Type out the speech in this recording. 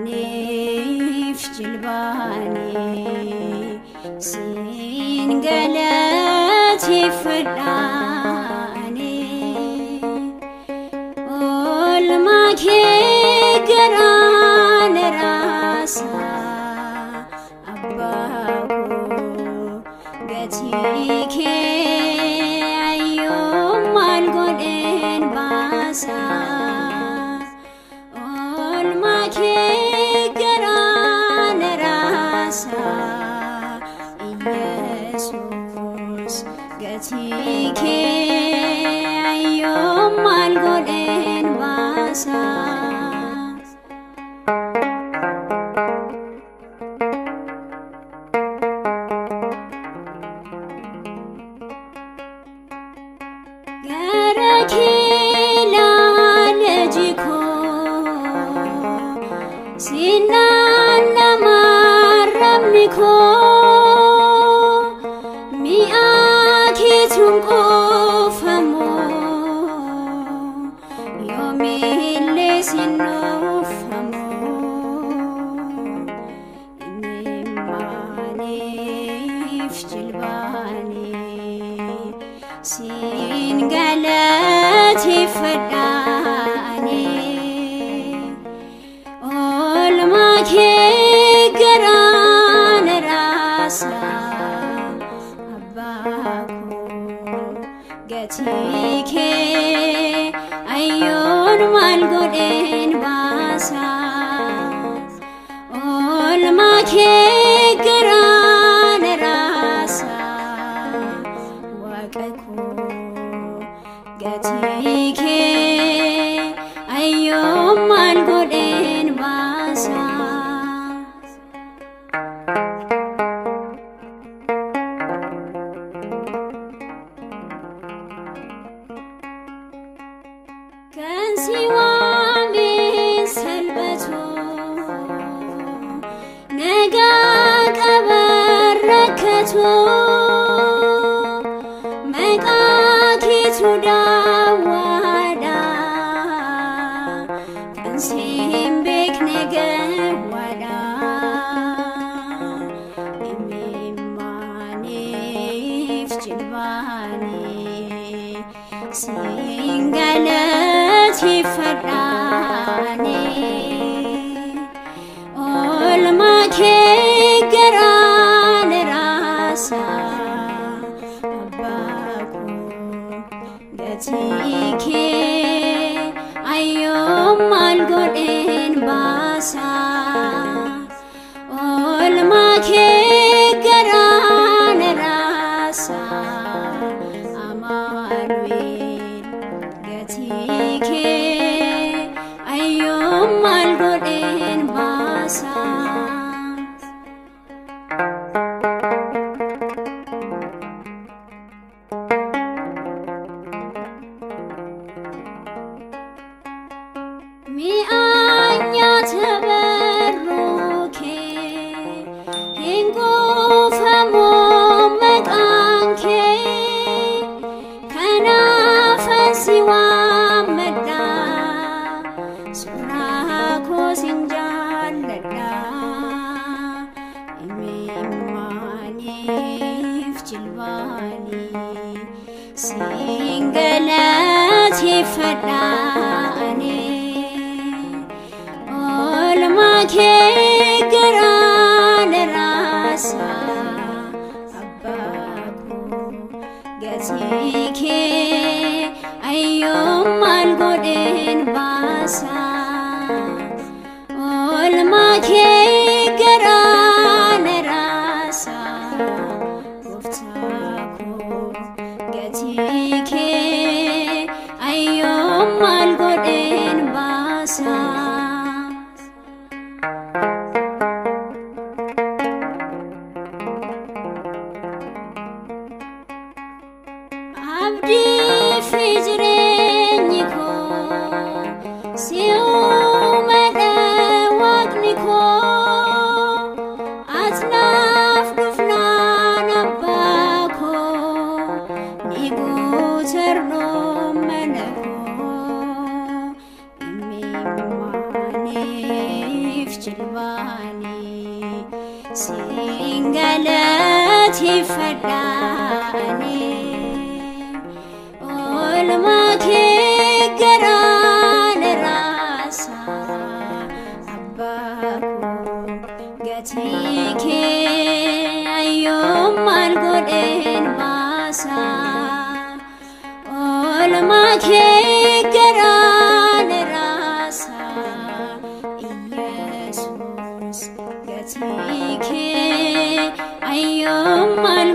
Imimmaaniif jilbaanii siin galateeffadhaanii oolmaa kee garaan raasaa abbaa koo gatii kee ayyoon maal godheen baasaa. Oolmaa kee garaan raasaa Iyesuus gatii kee ayyoon maal godheen baasaa. Gara kee ilaalee koo sinaan nama arrabni koo mi'a keetuun qoofamu yoomillee sin nuufamu. Imimmaaniif jilbaanii siin galateeffadhaanii oolmaa kee garaan raasaa abbaa koo gatii kee ayyoon maal godheen baasaa. Oolmaa kee garaan raasaa waaqa koo gatii kee ayyoon maal godheen baasaa. Kan si waameen salphatu nagaa qaba rakkatu maqaa keetu daawwaadha kan si hin beekne gawwaadha. Imimmaaniif jilbaanii siin galateeffadhaanii oolmaa kee garaan raasaa abbaa koo gatii kee ayyoon maal godheen baasaa. Oolmaa kee garaan raasaa Amaanu'el gatii kee ayyoon maal godheen baasaa. Mi'aan nyaata barruu kee hin kuufamu maqaan kee kanaafan si waammadha suuraa koo sin jaalladha. Imimmaaniif jilbaanii siin galateeffadhaanii oolmaa kee garaan raasaa abbaa koo gatii kee ayyoon maal godheen baasaa. Oolmaa kee garaan raasaa gooftaa koo gatii kee ayyoon maal godheen baasaa. Abdii fi jireenyi koo si uumadha waaqni koo ati naaf dhufnaan abbaa koo ni guutarroo mana koo. Imimmaaniif siif jilbaani siin galateeffadhaani. Oolmaa kee garaan raasaa abbaa koo, gatii kee ayyoon maal godheen baasaa? Oolmaa kee garaan raasaa Iyesuus, gatii kee ayyoon maal